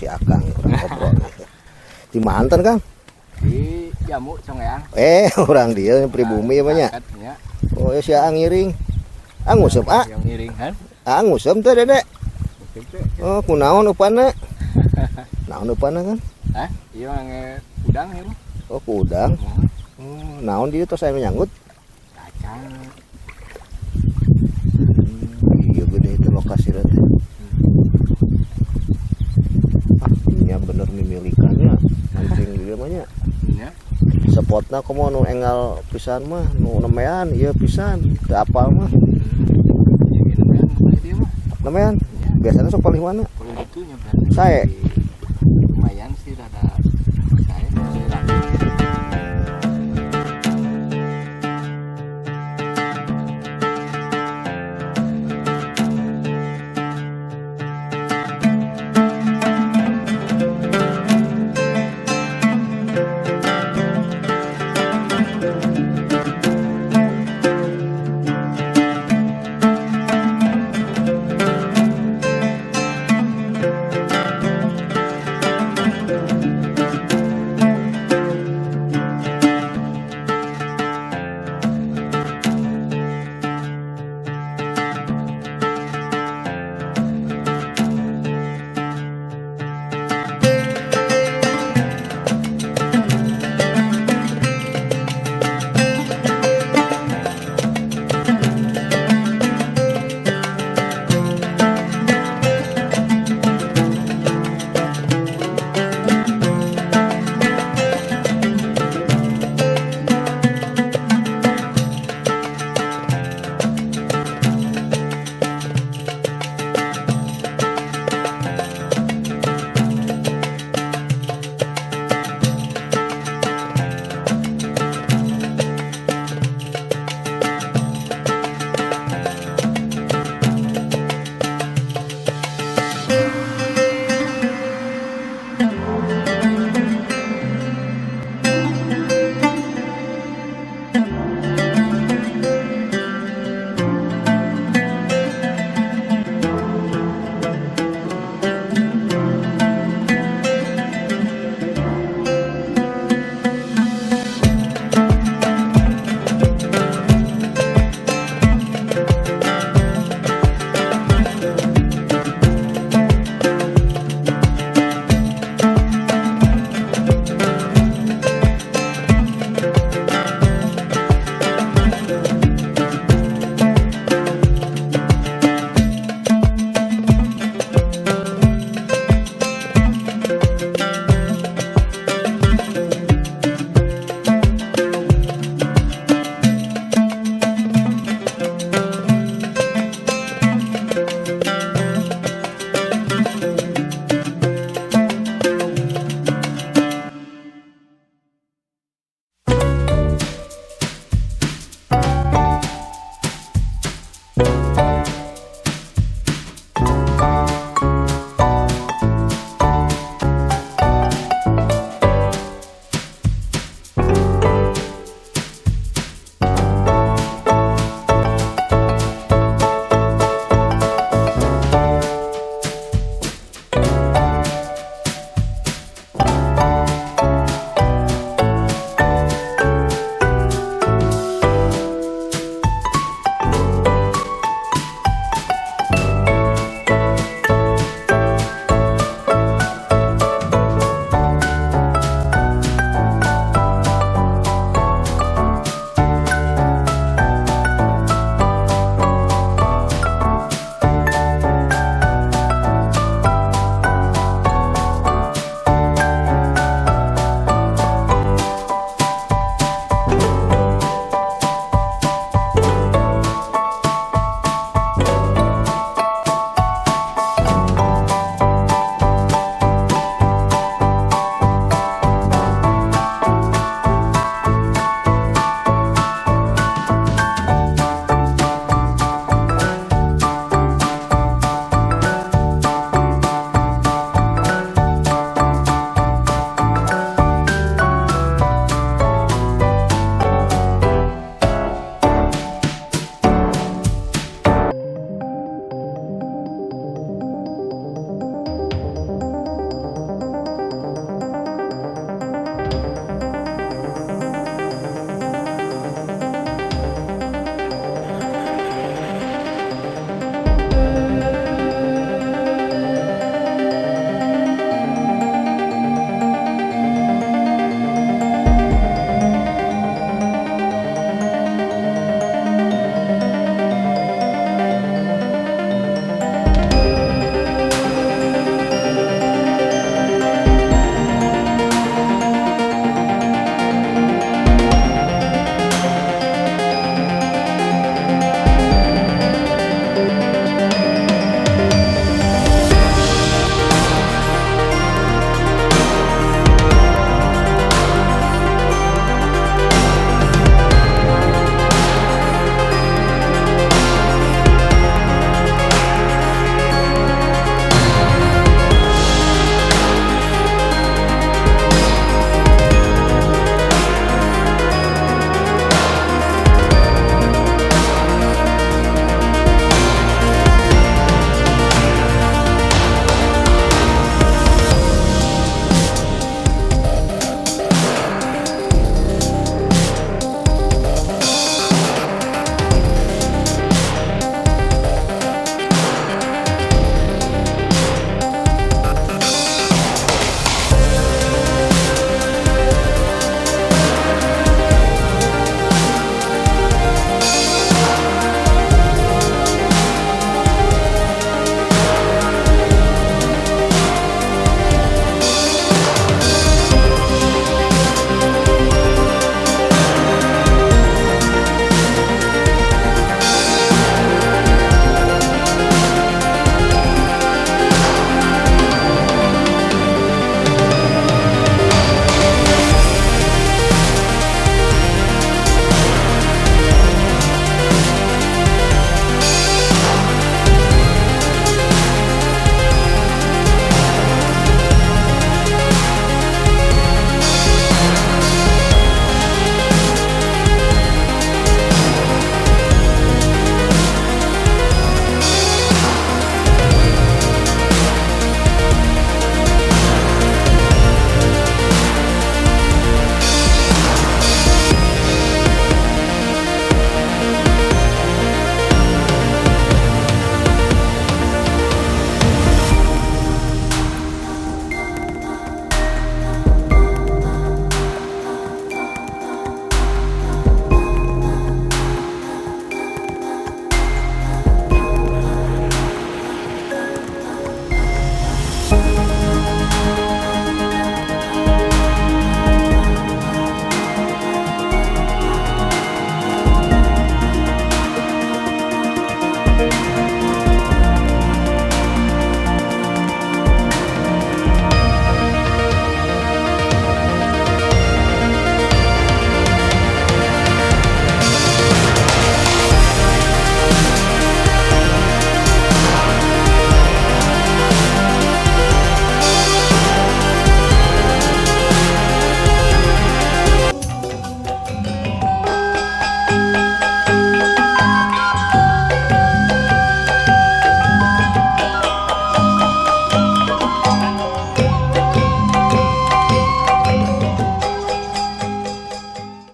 Si Akang kurang ngobrol. Di mantan, Kang? Di Jamu Conggeang. Eh, orang dia pribumi ya banyak. Ya. Oh, ya si Aang ngiring. Ah, nguseup, ah. Yang ngiring kan? Ah, nguseup teh, Dede. Oh, kunaon upana? Naon upana kan? Hah? Iya, nge udang ya. Oh, ku udang. Oh, naon dia tos saya menyanggut? Kacang. Iya, gede itu lokasi teh. Ah, iya bener mimilikannya. Mancing di dieu mah nya. Nya. Spotna komo nu enggal pisan mah, nu nemean ieu pisan, teu apal mah. Ya gini kan boleh dia mah. Nemean. Ya. Biasanya sok paling mana? Kalau itu nya. Sae. Lumayan sih, rada sae.